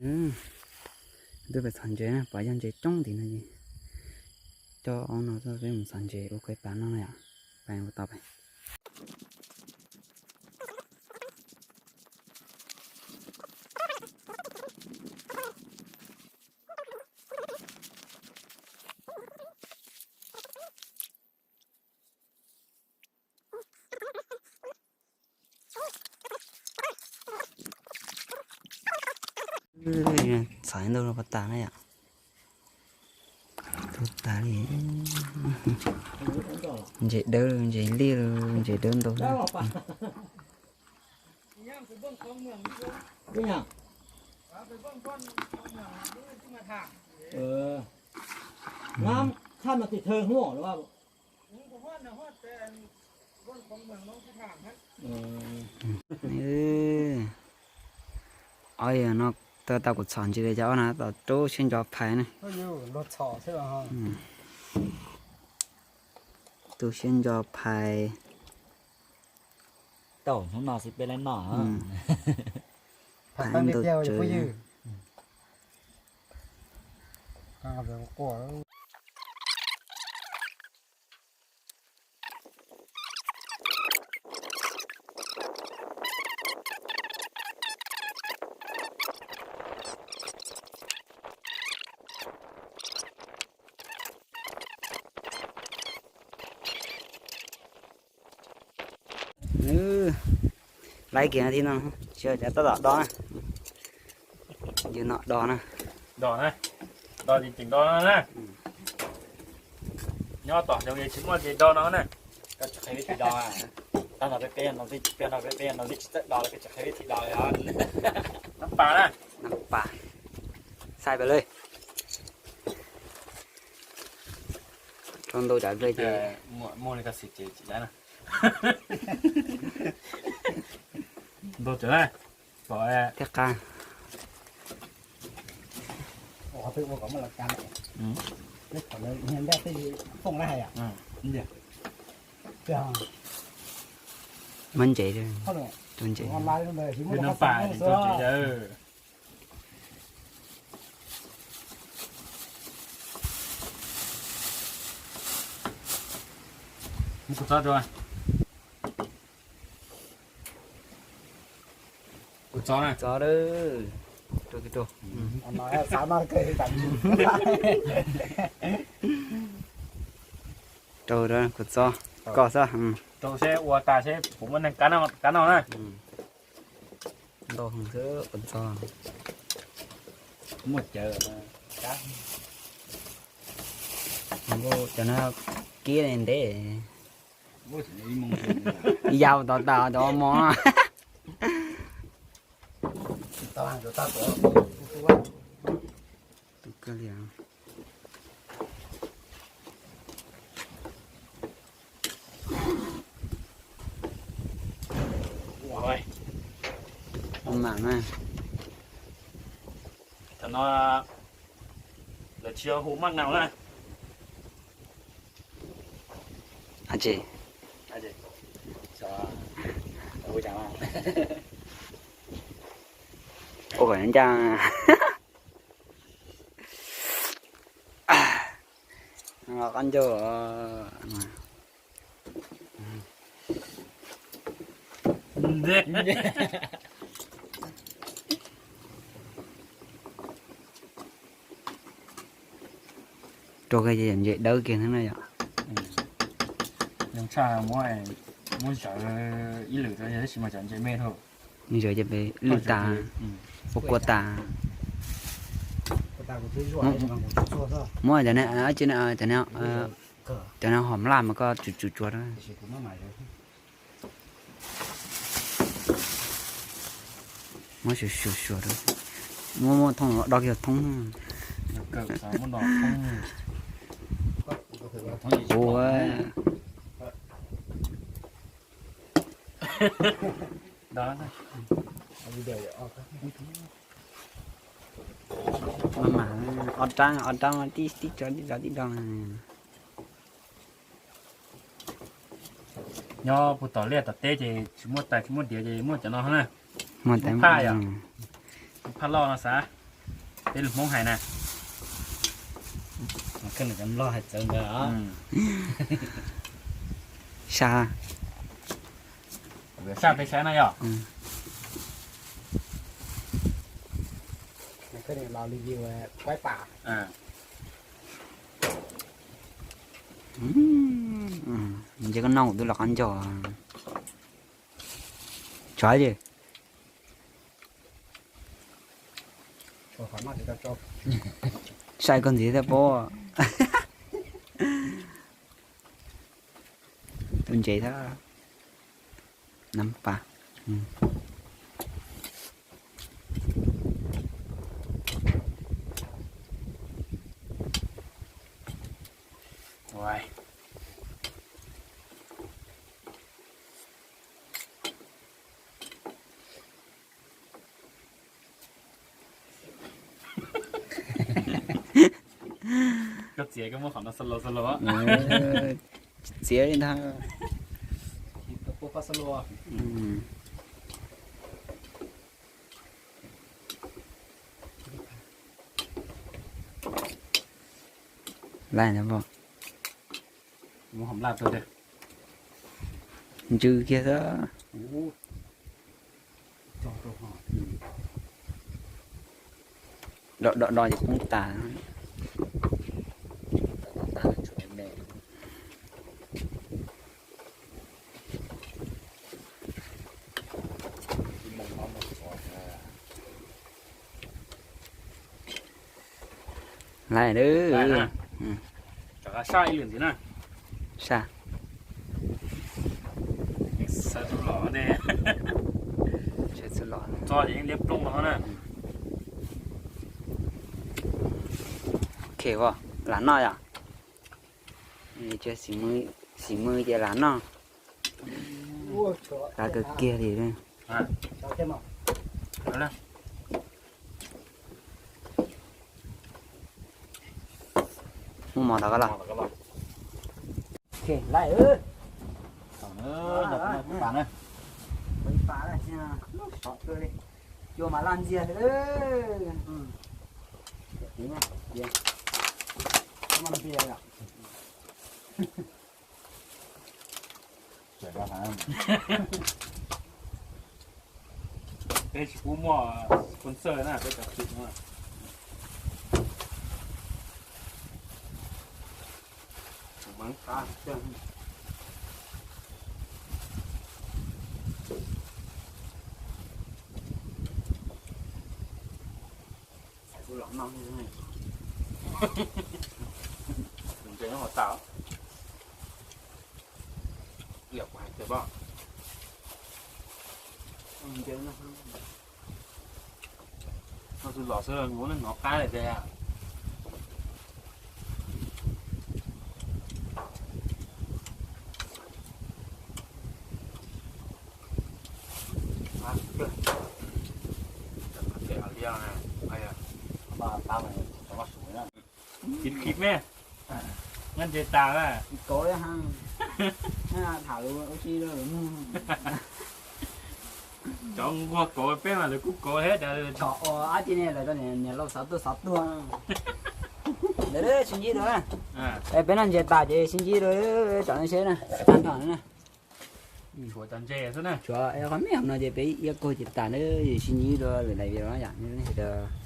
Twb pais txhom ntses na, pom yog ntses coob tim no ces coj ob no tuaj peb mus txhom ntses ua koj pas no na yom. Pais ua tau pais. Txhom ntau los pas tas na yom. Ntau tas li. Ntses dawb, ntses liaj, ntses dawb ntau. Ob yog no tau tau kuv txhom ntsis li cov ob na, tau rub siab ntso phais na. Tu siab ntso phais. Tau hnub no xwb peb lab noj. Phais ntau tsawv. Laib kiag no thiab no, tsis ua cas tab tom do na. Yus no do na. Do na. Do ces tseem do no na. Nyob tom zoov es tsis muaj ces do no na. Koj tsis qhia vib thim do. Tab no peb peb no, peb no peb peb no twb tsis txawj do los koj tsis qhia vib thim do li os. Nab pas na. Nab pas. Xaij pes lawm. Rau ntau tsam kawg ces muaj li koj xwm ces tsis laib na. Ntau tsawv na. Pom thiab qab. Muab ntses, rau ntses. Kuv txob rau. Kuv txob na. Txob rau. Rau, rau. Rau, rau, kuv txob. Koj xwb. Rau seb ua tas seb puas muaj neeg kab noj na. Ntau heev xwb kuv txob. Muaj cawv. Cov no kib ntev. Yau tau tas cov mov. Mam na. Thaum no lawv tsis yog hu maj nau na. Ua kom ncaj. Qab ncauj. Rau koj ces ntses dawb kiag thiab na yom. Zoo tshaj muab, muab zawv ib lwm rau tab sis mas cov ntses me dhau. Nws zawv ces lwj tas, ua kua tas. Muab cov ne, cov ne, cov ne hom laj mas koj tsum tsum tsuav rau. Muab suav suav suav rau. Muab, muab thoob do kiag thoob. Ua. Maj mam, ob rab, ob rab tib tib tso tib tso tib do. Nyob puag tom liaj tom teb ces tsis muaj tais tsis muaj diav ces muaj cov no na. Muaj tais phaj yom. Phaj loj no xav. Peb lus Hmoob hais na, koj cov nplog hais txawv ntawd. Saj, saj peb saib na yog. Ntshe koj noj kuv twb los qab ncaug. Tsov ces sai koj ntxiv thiab pob. Tus ntses thiab. Nab pas. Koj txiav koj muab qhov no xab laus xab laus. Txiav li ntag. Laj na pog. Ntsw kiag xwb. Dom dom dom ces poob tas. Laj na. Rov qab saj ib lwm ntxiv na. Saj. Sawv txug los ne. Sawv txug los. Txog ces yeej liab ploog los na. Ok, lam noj yom. Xim mws ces lam noj. Lam kawg kiag li. Muaj mov tau koj los? Cua mas laj ntxiag. Peb tsis pub muaj sponsor na, peb cov twm no. Tus mab qab. Tus ntses no ho tas. Liam kuv hais tias pom. Tus los xwb, hnov qab li tias. Khib khib me, nqaij ntses tas na. Kauv tham lus ua si lawm. Cov nquag kauv peb mas lawv kuj kauv thiab. Kom ua ab tsi ne lawv niam lauj xov tuaj xov tuaj. Ntawd sib ntsib dua na. Peb noj ntses tas ces sib ntsib dua, tsam no seb na, tag nrho na. Tshuav cov ntses xwb na. Tshuav qhov me no ces peb iab kaug ces tas na, sib ntsib dua lwm daim video no yom, nej tias